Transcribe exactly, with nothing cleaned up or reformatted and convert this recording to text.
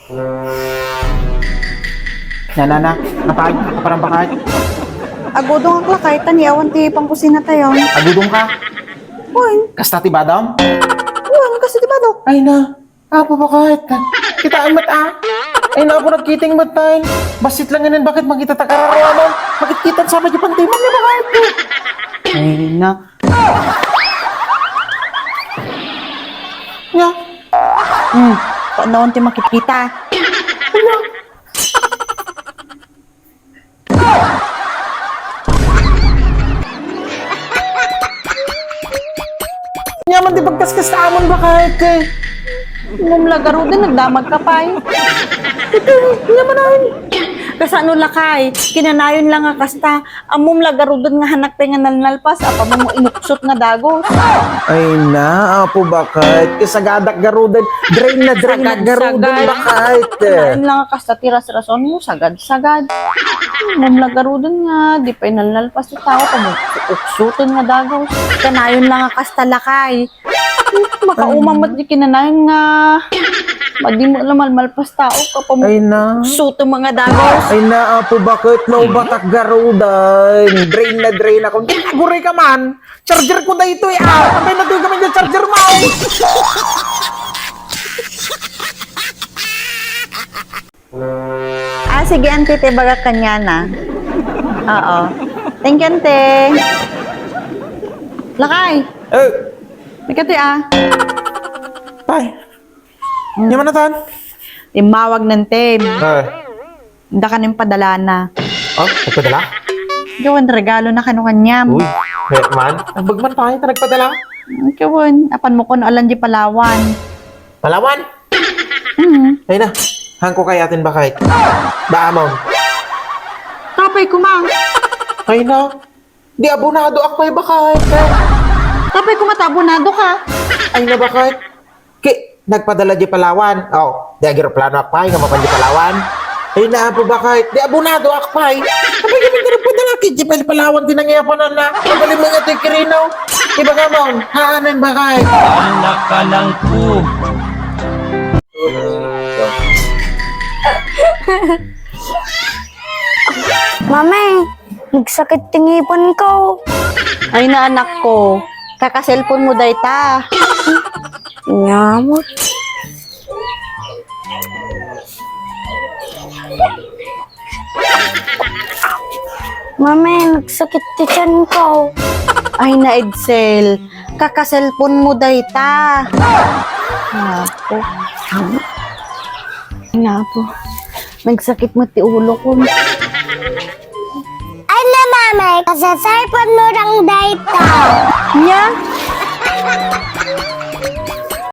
Na, na, na. Napay, aparang bakay. Agudong ak lakay, ta ni awan ti pangkusina tayo. Agudong ka? Uy. Kasta ti badam? Uy, kasta ti badok. Ay na. Apo, bakit? Kitaan met, ah? Ay, napo, nagkiting met tayo. Basit lang ngayon, bakit makita ta kararuanan? Makikita sa medyo pantiman niya, bakit? Ay, na. Nga. Hmm, paano ti makikita? Ano? Nyaman ti pagkaskas ta amon, bakit, eh? Ngem la garuden, nagdamag ka pay. Ito, nyaman ay. Kasano lakay? Kinanayon lang nga kasta. Ammom la garuden nga hanak pay nga nalnalpas, apay mo inuksot nga dagos. Ay na, apo, bakit? Kasagadak garuden. Drain na drain na garuden, sagad. Bakit? Kinain lang nga kasta ti rasrason mo, sagad-sagad. Ammom la garuden nga, di pay nalnalpas ti tao, apay mo uksoten nga dagos. Kanayon lang nga kasta lakay. Makaumam met di kinanayon nga madi mo la malmalpas tao, apay mo Ay na. Suto mga dagos. Ay na, apo, bakit? Naubatak garuden. Drain na drain ako. Aguray ka man. Charger ko na ito, eh. Ah, apay na ito kami ng charger mo. Ah, sige, ante, te, bagak kanya na. Oo. Thank you, ante. Lakay. Eh, Nagkati, ah. Pay. Hmm. Nyaman na tan? Timmawag ng Tim. Eh. Dakanim padalana. Oh, nagpadala? Gawin regalo na kano kanyam. Uy, man. Agbag man tayo, ta nagpadala? Gawin. Apan mo kuno alam di Palawan. Palawan? Hmm. Ay na. Hangko kay atin bakay. Daamam. Tapay kuma. Ay na. Di abonado ak pay bakay. Tapay kuma ta abonado ka. Ay na bakay. Ki, nagpadala di Palawan. Oh, di agiroplano ak pay nga mapan di Palawan. Ay na, apo, bakay. Di abonado ak pay. Tapay kami nga nagpadala ki di pay Palawan ti nangiyapanan na. Pabali mo nga ti kirinaw. Iba ka mo. Haanan bakay. Anak ka lang po. Mami, nagsakit ti ngipin ko. Ay na, anak ko, kakaselpon mo dayta. Nyamot. Mami, nagsakit ti tiyan ko. Ay na, Edsel, kakaselpon mo dayta. Apo. Ay na, apo. Nagsakit met ti ulo ko. Ay na, Mami, kasaselpon mo lang dayta.